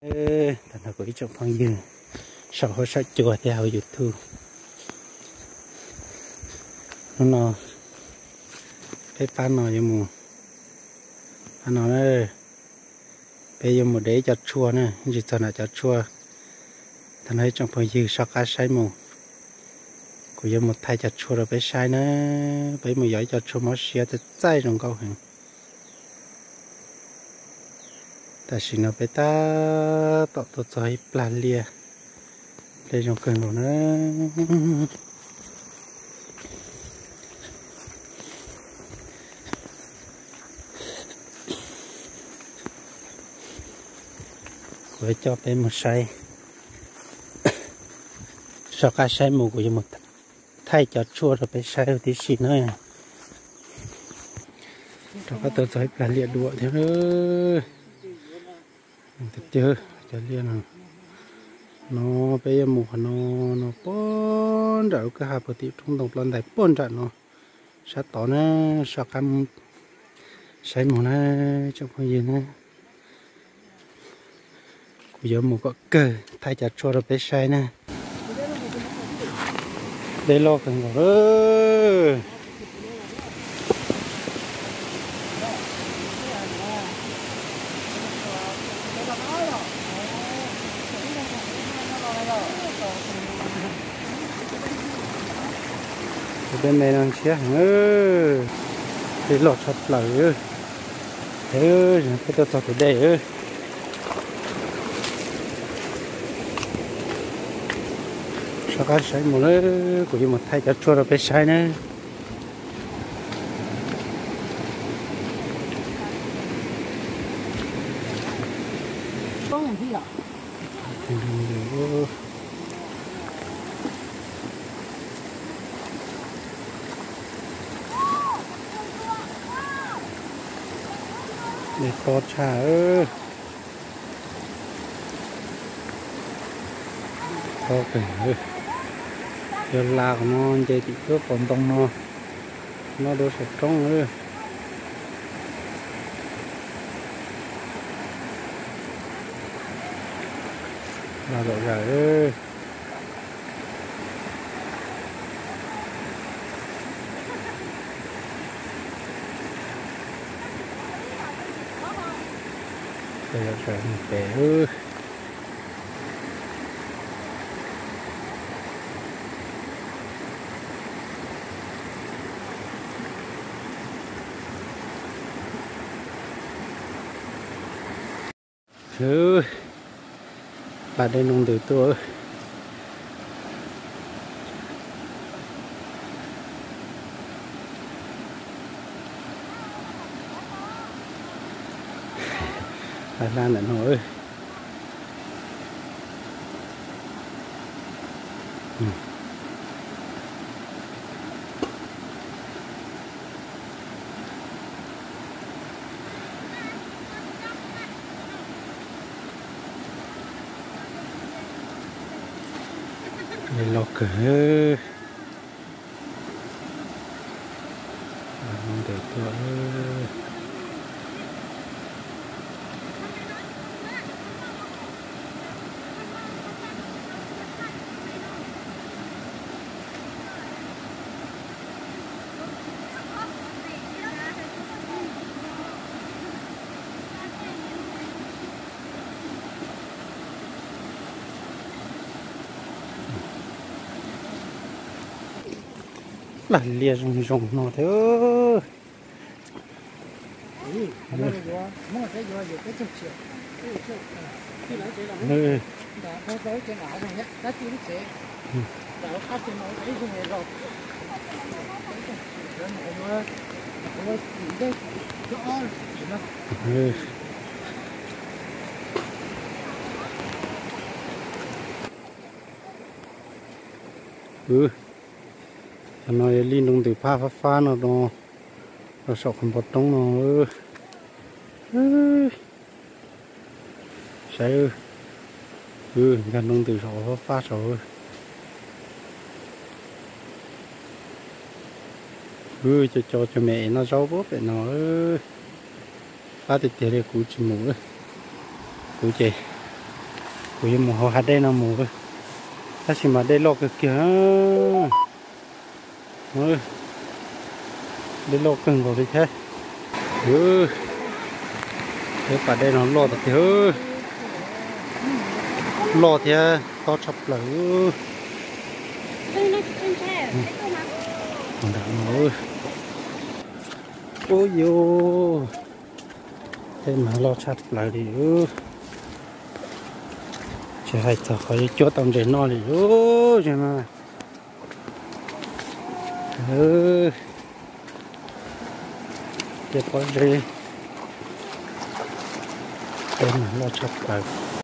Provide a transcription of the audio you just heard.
Tag nrho kuv ib tsoom phooj ywg saum huab saum cua thiab hauv YouTube, hnub no peb pab no yuav mus, pab no na, peb yuav mus de ib co tshuaj na, ntsis txog nram cov tshuaj. Tag nrho ib tsoom phooj ywg soj qab saib mus, kuv yuav mus thaij cov tshuaj rau peb saib na. Peb mus yos ib co tshuaj mob siab txaij txaij zoo nkauj heev. Tam sim no peb tab tom tuaj txog ib plag liaj, liaj zoo kawg nkaus na. Kuv coj peb mus saib, soj qab saib mus kuv yuav mus thaij cov tshuaj rau peb saib tib si na. Rov qab tuaj txog ib plag liaj dua thiab. Tiag, cov liaj no, no peb yuav mus qhov no, no puag nram lub kwj ha puag tim roob ntoo ploj ntais puag nram no, sab tod na, soj qab saib mus na, tsoom phooj ywg na. Kuv yuav mus kom kawg thaij cov tshuaj rau peb saib na. Dej loj kawg nkaus lawm. Tus dej me no ntshiab heev, dej loj tshaj plaws. Peb tuaj txog tus dej. Soj qab saib mus na, kuv yuav mus thaij cov tshuaj rau peb saib na. Dej tob tshaj. Tob kawg. Yog la qhov no nce tim lub qab ntoo no, nyob rau saum roob. La lom zem. Peb los sawv mus pem. Pab dej nroo ntws tuaj. Hla ntawm no. Dej loj kawg. Ntev tuaj. Plag liaj zoo zoo no thiab. Cov no yog lij nroo ntws phaj fab fab no no, rau saum qhov npoo roob no. Saib, nkag nroo ntws saum qhov fab fab saud. Wb cov cov cov me es noj zaub pem no. Fab tiag tiag li, kuv tsis mus, kuv ces Kuv yuav mus hauv hav dej no mus, tab sis mas dej loj kawg kiag. Dej loj kawg nkaus li thiab. Peb pas dej no loj tiag tiag, loj thiab tob tshaj plaws. Ub yuj, tej mas loj tshaj plaws li. Tsis hais txog qhov yuav cuab tau ntses noj li ub, no. Tej pob zeb, tej mas loj tshaj plaws.